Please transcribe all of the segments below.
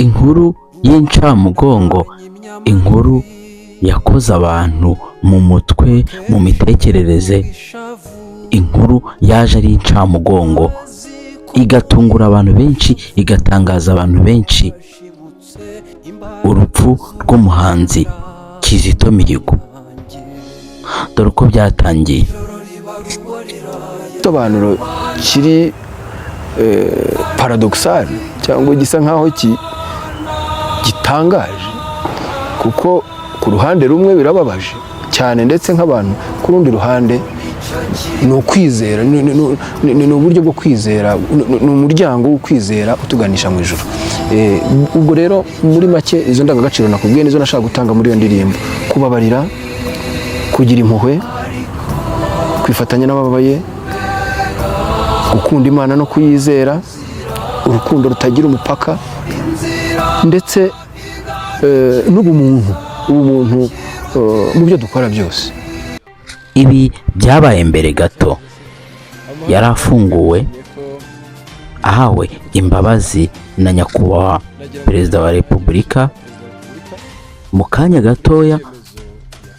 Inkuru y'incamugongo, inkuru yakoze abantu mu mutwe, mu mitekerereze, inkuru yaje ari incamugongo, igatungura abantu benshi, igatangaza abantu benshi: urupfu rw'umuhanzi Kizito Mihigo. Dore uko byatangiye. Igisobanuro kiri paradoxal cyangwa gisa nkaho gitangaje, kuko ku ruhande rumwe birababaje cyane ndetse nk'abantu, ku rundi ruhande ni ukwizera, ni uburyo bwo kwizera, ni umuryango wo kwizera utuganisha mu ijuru. Ubwo rero muri make izo ndangagaciro nakubwiye nizo nashaka gutanga muri iyo ndirimbo: kubabarira, kugira impuhwe, kwifatanya n'abababaye, gukunda Imana no kuyizera, urukundo rutagira umupaka, ndetse n'ubumuntu, ubumuntu mu byo dukora byose. Ibi byabaye mbere gato yari afunguwe, ahawe imbabazi na Nyakubahwa Perezida wa Repubulika. Mu kanya gatoya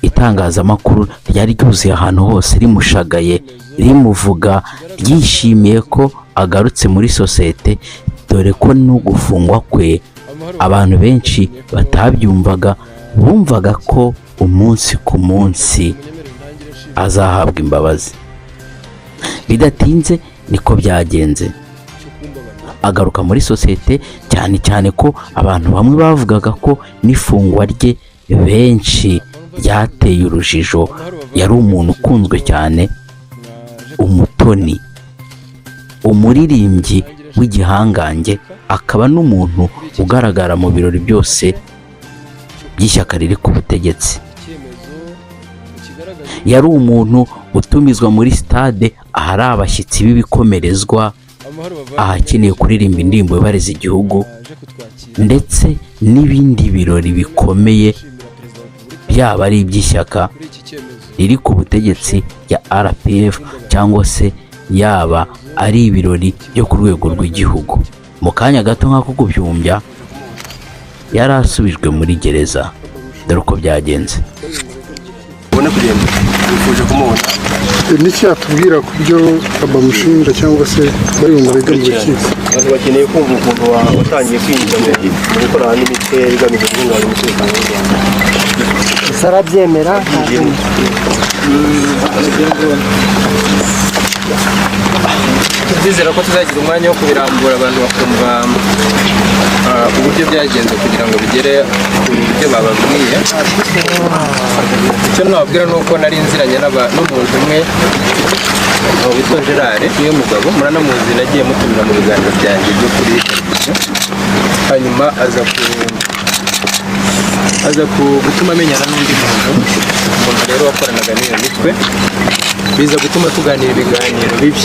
itangazamakuru ryari ryuzuye ahantu hose, rimushagaye, rimuvuga, ryishimiye ko agarutse muri sosiyete, dore ko no gufungwa kwe abantu benshi batabyumvaga, bumvaga ko umunsi ku munsi azahabwa imbabazi. Bidatinze niko byagenze, agaruka muri sosiyete, cyane cyane ko abantu bamwe bavugaga ko n'ifungwa rye benshi ryateye urujijo. Yari umuntu ukunzwe cyane, umutoni, umuririmbyi w'igihangange, akaba n'umuntu ugaragara mu birori byose by'ishyaka riri ku butegetsi. Yari umuntu utumizwa muri sitade ahari abashyitsi b'ibikomerezwa, ahakeneye kuririmba indirimbo yubahiriza igihugu, ndetse n'ibindi birori bikomeye, byaba ari iby'ishyaka riri ku butegetsi ya RPF cyangwa se yaba ari ibirori byo ku rwego rw'igihugu. Mu kanya gato nk'ako guhumbya yari asubijwe muri gereza. Dore uko byagenze. Ubone kugenda wifuje kumubona. N'iki yatubwira ku byo bamushinja cyangwa se bari bumurega mu rukiko? Abantu bakeneye kumva ukuntu watangiye kwinjira mu gukorana n'imitwe igamije guhungabanya umutekano w'u Rwanda. Gusa arabyemera. Yinjiyemo. Ndizera ko tuzagira umwanya wo kubirambura, abantu bakumva uburyo byagenze kugira ngo bigere ku buryo bababwiye. Icyo nababwira ni uko nari nziranye n'umuntu umwe witwa Gerard, niyo mugabo muranamuzi, nagiye mutumira mu biganiro byanjye byo kuri televiziyo. Hanyuma aza gutuma amenyana n'undi muntu, umuntu rero wakoranaga n'iyo mitwe, biza gutuma tuganira ibiganiro bibi,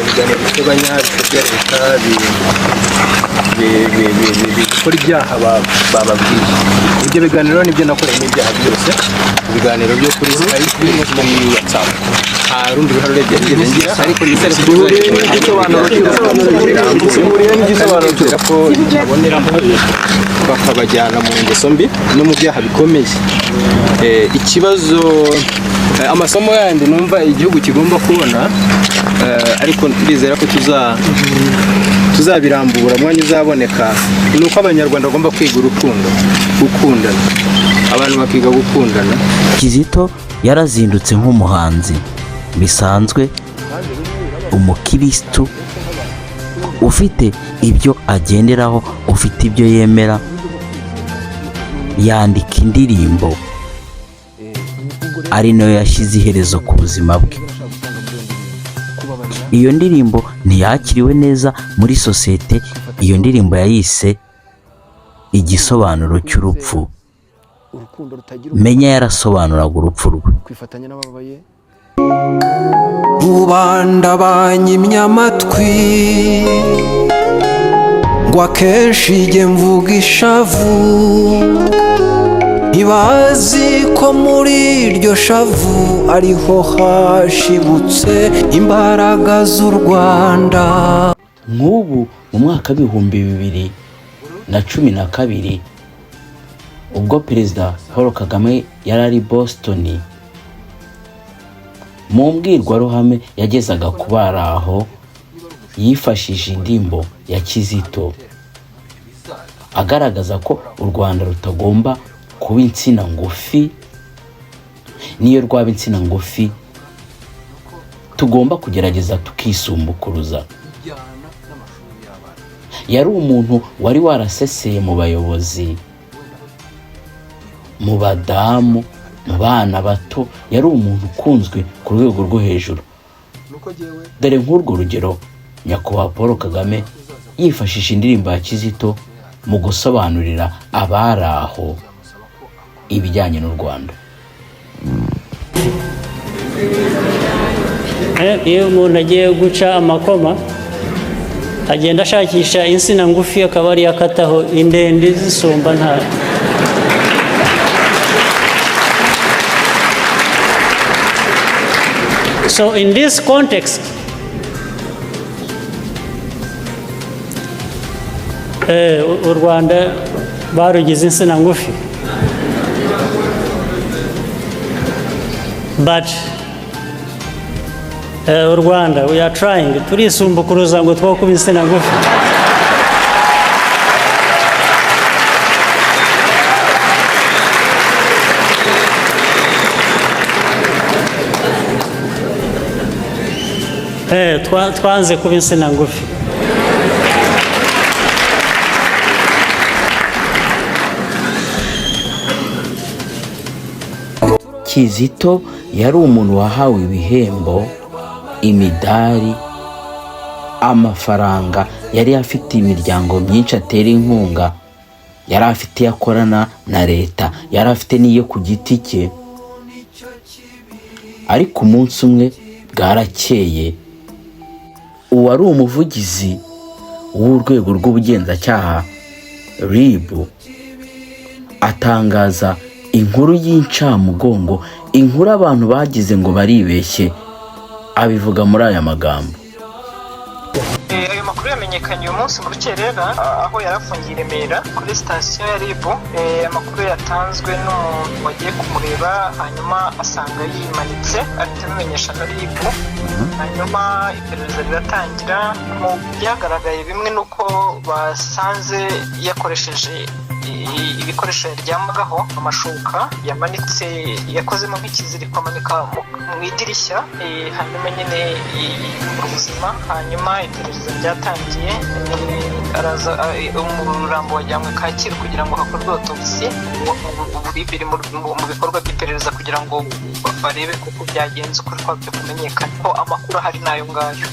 ibiganiro bisebanya, bisebya leta, bikora ibyaha bababwiye. Ibyo biganiro nibyo nakoreyemo ibyaha byose, ibiganiro byo kuri Skype no kuri WhatsApp. Nta rundi ruhare urebye nigeze ngira, ariko nizere ko tuzagira ko baboneraho bakabajyana mu ngeso mbi no mu byaha bikomeye. Ikibazo, amasomo yandi numva igihugu kigomba kubona, ariko ndizera ko tuzabirambura umwanya uzaboneka, ni uko Abanyarwanda bagomba kwiga urukundo, gukundana, abantu bakiga gukundana. Kizito yarazindutse nk'umuhanzi bisanzwe, umukirisitu ufite ibyo agenderaho, ufite ibyo yemera, yandika indirimbo ari nayo yashyize iherezo ku buzima bwe. Iyo ndirimbo ntiyakiriwe neza muri sosiyete. Iyo ndirimbo yayise "Igisobanuro cy'urupfu". Urukundo rutagira Menya yarasobanuraga urupfu rwe. Kwifatanya n'abababaye. Rubanda banyimye amatwi ngo akenshi jye mvuga ishavu, ntibazi ko muri iryo shavu ariho hashibutse imbaraga z'u Rwanda. Nk'ubu mu mwaka w'ibihumbi bibiri 2012, ubwo Perezida Paul Kagame yari ari Boston, mu mbwirwaruhame yagezaga ku bari aho, yifashishije indirimbo ya Kizito, agaragaza ko u Rwanda rutagomba kuba insina ngufi. Niyo rwaba insina ngufi, tugomba kugerageza tukisumbukuruza. Yari umuntu wari waraseseye mu bayobozi, mu badamu, mu bana bato. Yari umuntu ukunzwe ku rwego rwo hejuru. Dore nk'urwo rugero: Nyakubahwa Paul Kagame yifashisha indirimbo ya Kizito mu gusobanurira abari aho ibijyanye n'u Rwanda. Iyo umuntu agiye guca amakoma, agenda ashakisha insina ngufi, akaba ariyo akataho, indende zisumba nta. So in this context, u Rwanda barugize insina ngufi, but u Rwanda, we are trying, turisumbukuruza ngo two kuba insina ngufi. Twanze kuba insina ngufi. Kizito yari umuntu wahawe ibihembo, imidari, amafaranga. Yari afite imiryango myinshi atera inkunga, yari afite iyo akorana na leta, yari afite n'iyo ku giti cye. Ariko umunsi umwe bwarakeye, uwari umuvugizi w'urwego rw'ubugenzacyaha RIB atangaza inkuru y'incamugongo, inkuru abantu bagize ngo baribeshye. Abivuga muri aya magambo: Ayo makuru yamenyekanye uyu munsi mu rukerera, aho yari afungiye i Remera kuri sitasiyo ya RIB. Amakuru yatanzwe n'umuntu wagiye kumureba, hanyuma asanga yimanitse, ahita abimenyesha na RIB, hanyuma iperereza riratangira. Mu byagaragaye bimwe ni uko basanze yakoresheje ibikoresho yaryamagaho, amashuka yamanitse, yakozemo nk'ikiziriko, amanika mu idirishya, hanyuma nyine yiyambura ubuzima. Hanyuma iperereza ryatangiye, araza umurambo wajyanywe Kacyiru kugira ngo hakorwe autopsy. Ubu biri mu bikorwa by'iperereza kugira ngo barebe kuko byagenze, ukuri kwabyo kumenyekana, ko amakuru ahari n'ayo ngayo.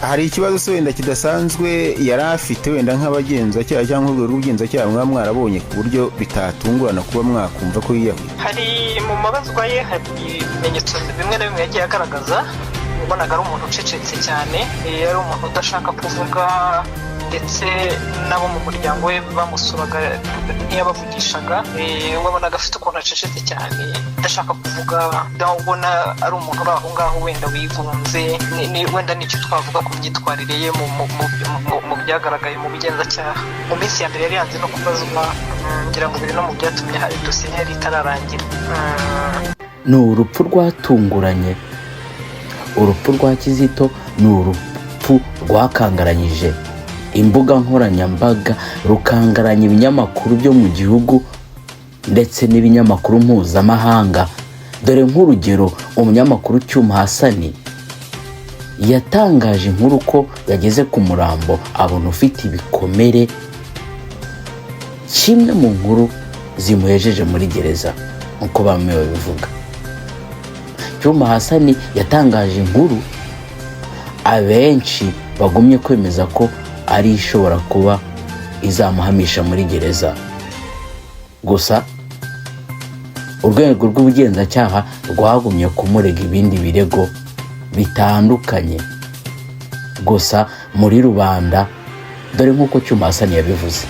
Hari ikibazo se wenda kidasanzwe yari afite, wenda nk'abagenzacyaha cyangwa urwego rw'ubugenzacyaha mwaba mwarabonye, ku buryo bitatungurana kuba mwakumva ko yiyahuye? Hari mu mabazwa ye, hari ibimenyetso bimwe na bimwe yagiye agaragaza. Ubonaga ari umuntu ucecetse cyane, ari umuntu udashaka kuvuga, ndetse n'abo mu muryango we bamusuraga ntiyabavugishaga. Wabonaga afite ukuntu acecetse cyane, adashaka kuvuga. Ubona ari umuntu uri aho ngaho wenda wigunze. Wenda nicyo twavuga ku myitwarire ye mu byagaragaye mu bugenzacyaha. Mu minsi ya mbere yari yanze no kubazwa, ngira ngo biri no mu byatumye hari dosiye yari itararangira. Ni urupfu rwatunguranye. Urupfu rwa Kizito ni urupfu rwakangaranyije imbuga nkoranyambaga, rukangaranya ibinyamakuru byo mu gihugu ndetse n'ibinyamakuru mpuzamahanga. Dore nk'urugero: umunyamakuru Cyuma Hasani yatangaje inkuru ko yageze ku murambo abona ufite ibikomere, kimwe mu nkuru zimuhejeje muri gereza nk'uko bamwe babivuga. Cyuma Hasani yatangaje inkuru abenshi bagumye kwemeza ko ari ishobora kuba izamuhamisha muri gereza. Gusa urwego rw'ubugenzacyaha rwagumye kumurega ibindi birego bitandukanye. Gusa muri rubanda, dore nk'uko Cyuma Hasani yabivuze: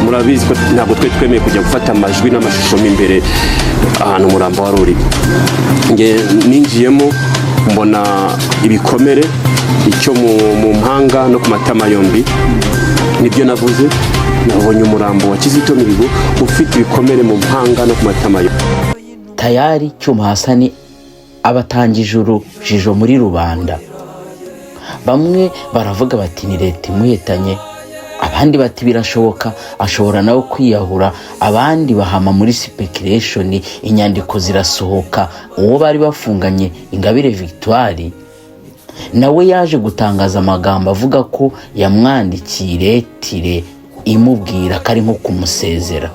Murabizi ko ntabwo twe twemeye kujya gufata amajwi n'amashusho mo imbere ahantu umurambo wari uri. Nge ninjiyemo mbona ibikomere, icyo mu mpanga no ku matama yombi. Nibyo navuze, nabonye umurambo wa Kizito Mihigo ufite ibikomere mu mpanga no ku matama. Tayari Cyuma Hasani abatangije urujijo muri rubanda. Bamwe baravuga bati: "Ni leta imuhetanye." Abandi bati: "Birashoboka, ashobora nawe kwiyahura." Abandi bahama muri speculation. Inyandiko zirasohoka. Uwo bari bafunganye, Ingabire Victoire, nawe yaje gutangaza amagambo avuga ko yamwandikiye ilettre imubwira ko ari nko kumusezera.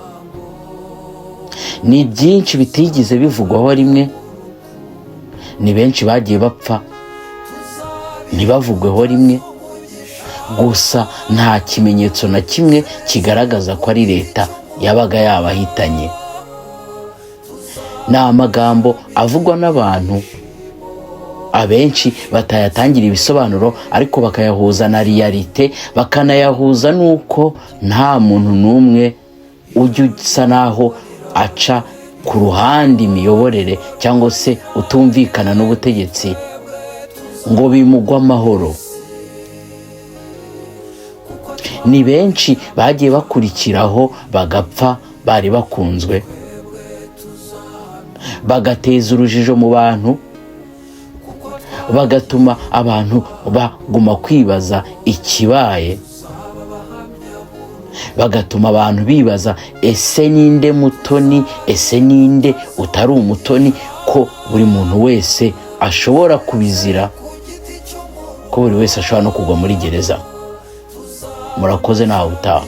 Ni byinshi bitigeze bivugwaho rimwe. Ni benshi bagiye bapfa ntibavugweho rimwe. Gusa nta kimenyetso na kimwe kigaragaza ko ari leta yabaga yabahitanye. Ni amagambo avugwa n'abantu abenshi batayatangira ibisobanuro, ariko bakayahuza na réalité, bakanayahuza n'uko nta muntu n'umwe ujya usa n'aho aca ku ruhande imiyoborere cyangwa se utumvikana n'ubutegetsi ngo bimugwe amahoro. Ni benshi bagiye bakurikiraho bagapfa bari bakunzwe, bagateza urujijo mu bantu, bagatuma abantu baguma kwibaza ikibaye, bagatuma abantu bibaza: ese ninde mutoni? Ese ninde utari umutoni? Ko buri muntu wese ashobora kubizira, ko buri wese ashobora no kugwa muri gereza. Murakoze, nawe utaha.